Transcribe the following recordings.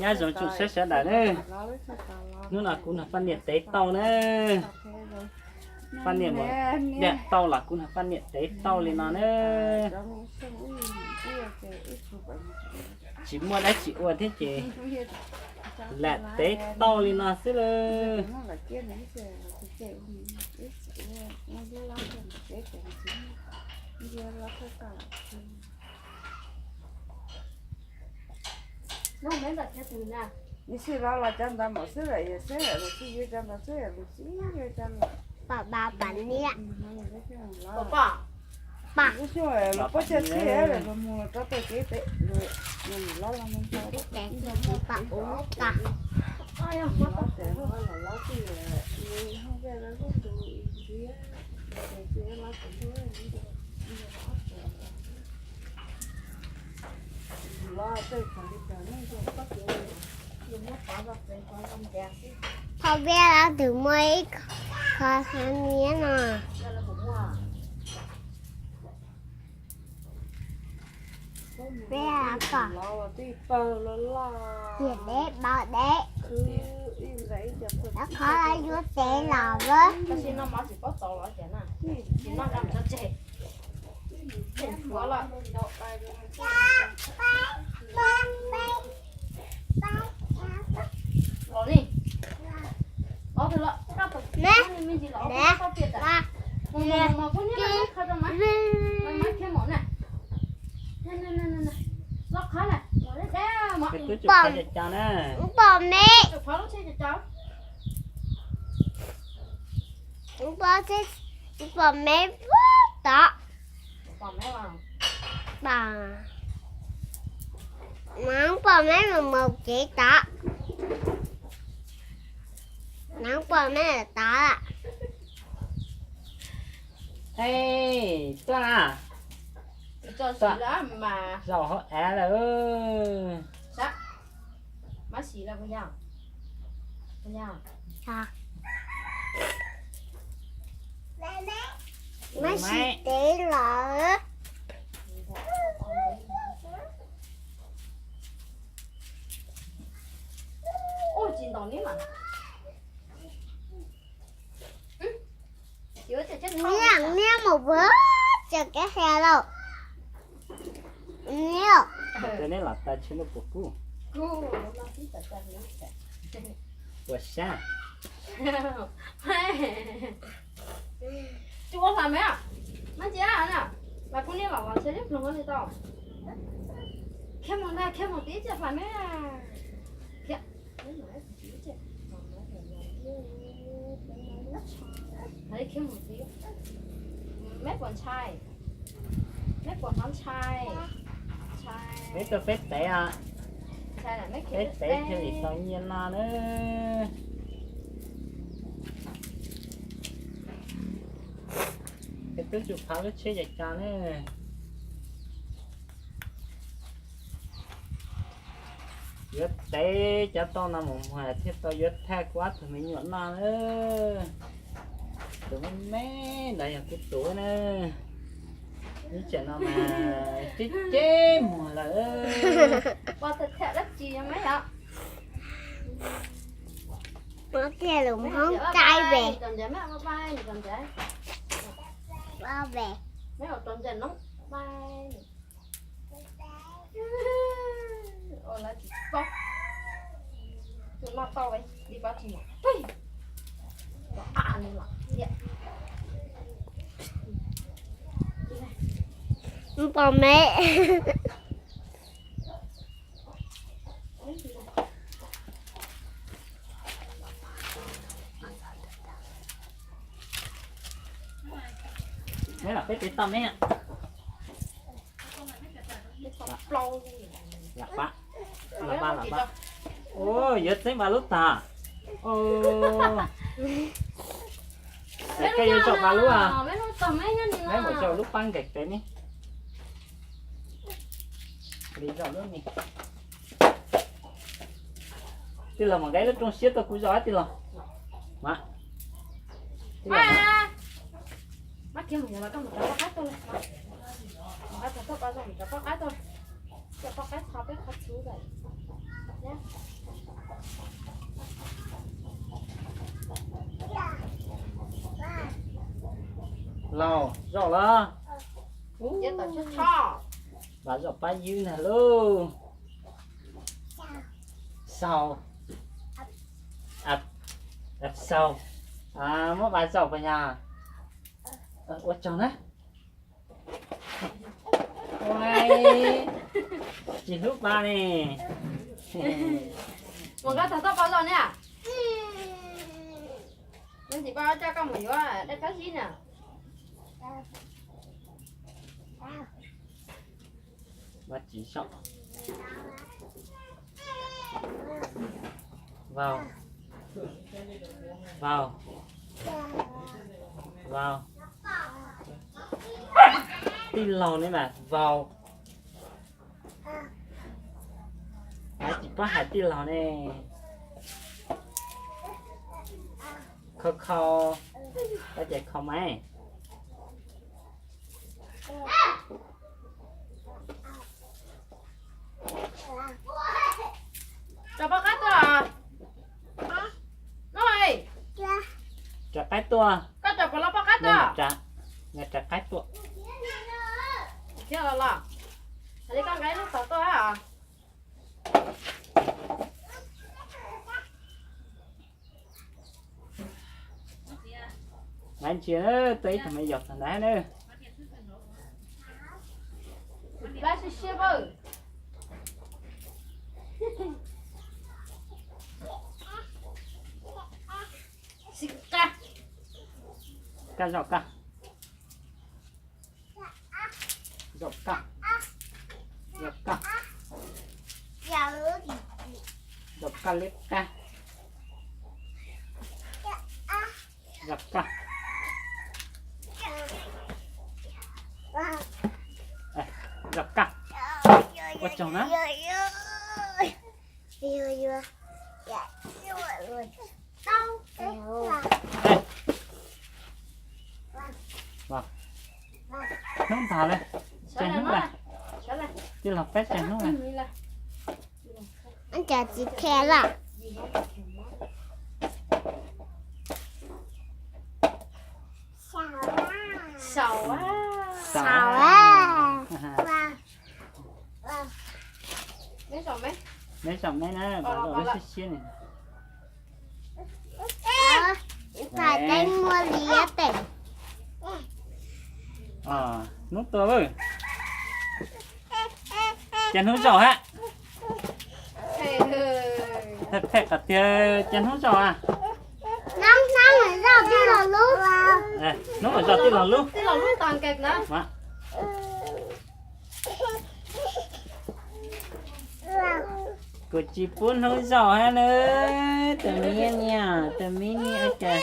Nyob zoo tsoom saib sawv daws na. Hnub no kuv nrog poj niam tev tauj na. Poj niam mus dam tauj los kuv nrog poj niam tev tauj li no na. Tsis muaj dab tsi ua thiab ces lam tev tauj li no xwb lawm. Nws xwb los los cov ntawd mam xwb lawm, yog xwb lawm los xwb, yuav cov ntawd xwb lawm los xwb, yuav cov ntawd. Pom pom pom niam. Pom pom. Pom. Lub xyoo los pob caj xwb los mus rau tom kev pem, los los mus tau. Pom ub tas. Thaum peb los twb muaj ib qho xav niab no. Peb kom tiam deb npau deb. Rov qhov yuav tev los lawm. Los li. Ob tug los, ne, ne, los pom me. Pom me, pom me, pom, pom me mus mus kev tod. Nov pom me tod. Ej, tuaj na. Zaum hauv av lawm. Mab sim tev lawm. Niam, niam mus pw tsev kev hia lauj. Niam. Neb los tas tsheb neb puas kub? Puas sab? Tsis ua hla me, mab ntsia na, mas kuv niam los los ntshe liab ploog li tau. Khiav mus ntag, khiav mus tib tse hla me. Khiav, khiav mus tib, meb puas ntshai? Meb puas hnov ntshai? Ntshai. Peb tuaj peb tev os. Ntshai, peb tev thiaj li tau nyiaj no na. Peb twb tsis phav lub tsheb cov cov na. Yuav tev cov tauj no mus muag thiaj tau yuav thaj kuv ob tug me nyuam noj na. Tus me me ntawd yog kuv tus na. Ib tsam no mas ceb ceb muag lawm. Pov tham dab tsi me yom? Pov tham lus Hmoob cai ve. Pom me. Meb los peb tev tauj meb. Lam pab, lam pab, lam pab. Ua, yuav txeeb vas lub tag. Ua, koj yuav zaum vas lub a? Meb mus zaum lub pab nkees pem ne. Li zaum lub ni. Tij laug, mam nqa lub rooj siab tuaj kuv zaum tij laug. Mas, tij laug, mas kiag mus los koj mus rau poj qaib tuaj li. Mas, koj tuaj poj qaib tuaj, coj poj qaib Laus zaum los. Pab zaum pab ywg ntag lauj. Xaus. Xaus. Muab pab zaum puas yog? Ua tsaug na. Tsis hlub pab ne. Mus nqa tog toj pab zaum ne. Leej txiv pab coj koj mus yuav dej qab zib na. Vau, vau, vau. Tij laug ne mas vau. Hais tsis paub hais tij laug ne. Khau khau, koj ces khau maiv. Rau poj qab tuaj. Rau qaib tuaj. Koj rau puas los poj qab tuaj? Rau qaib tuaj. Thiab los los. Hais li koj nqa ib lub tog tuaj. Nqa ntsia, tuaj ib tug me yaus tag ntawd na. Lab siab siab. Koj zaum koj. Zaum koj. Zaum koj. Zaum koj lub koj. Zaum koj. Zaum koj. Ua tsaug na. Hnub ntag lawm. Tsaus hnub lawm. Tij laug peb tsaus hnub lawm. Cas tsis thiaj lawm. Xaus. Neb zaum me na, pab zaum lub siab siab ne. Hnub tuaj. Cas hnub zaum hab. Phem qhov tiag, cas hnub zaum a. Hnub mam zaum tij laug lub. Kuv tsis pub hnub zaum hab na. Tus me niam, tus me niam cas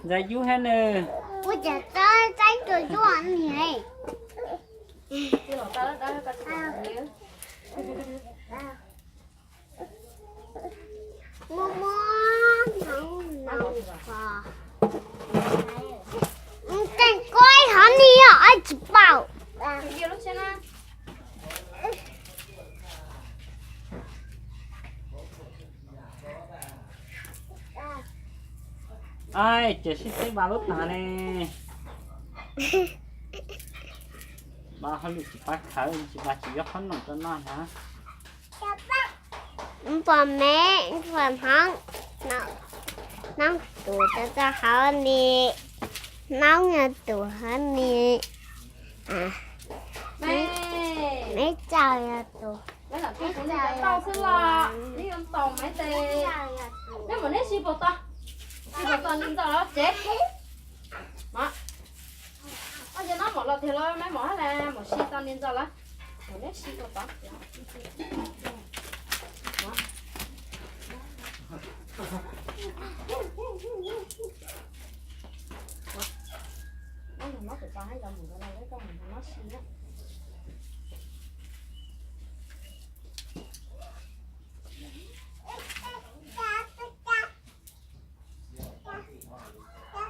ntxav yub hab na. Muaj muaj hnoos no. Tes kuj hov ni os, tsis paub. Ai, ces sib teb vas lub tag ne. Vas hauj lwm tsis pab khawv, tsis vas tsis yuav qhob noom rau noj na. Pom me, pom hnoos, hnoos tus tau tau hauv ni, hnoos yog tus hauv ni, me tsaug yog tus. Neb mus neb si puas tau, si puas tau ni ntxo los tsev. Koj yog nab mom los tiag los me mom hab las mom si tau ni ntxo lawm. Mus neb si puas tau.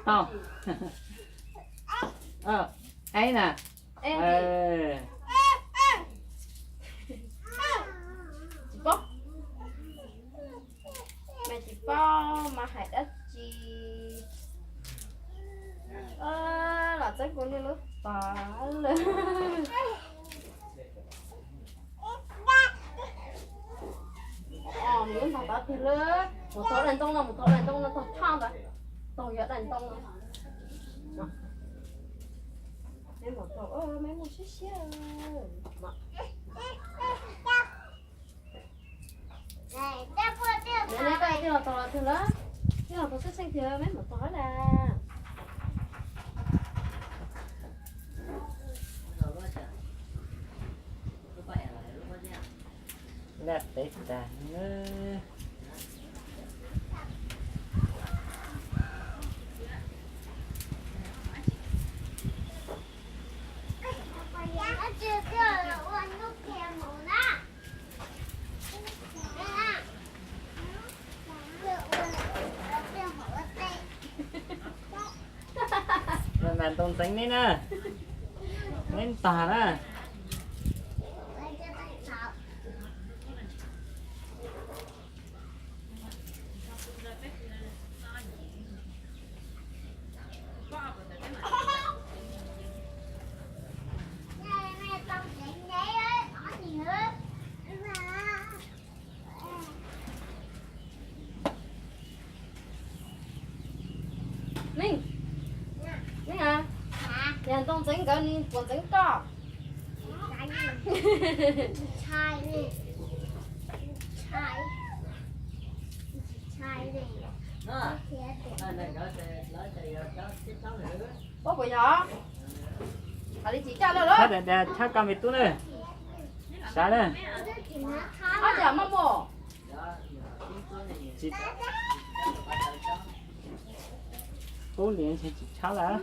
Tau. Eb na. Mus tau daim ntoo no, mus tau daim ntoo no tau thaj ntawd, tau yog daim ntoo no. Meb mus tau, meb mus siab siab. Neb, neb, koj twb los tau los twg lawm? Twb los tau xwb xeej tiag, meb mus tau na. Laj peb tag. Mas ntoo ntxeev neb na, neb ntag na. Meej, Meej a, yog ntoo ntxeev nkawd puas ntxeev koj? Ua puas yog? Hais li tsis coj lawm. Tshab, tshab koj me tub na. Sav na. Ob cov maj mus. Tub li ntshe tsis tshab lawm.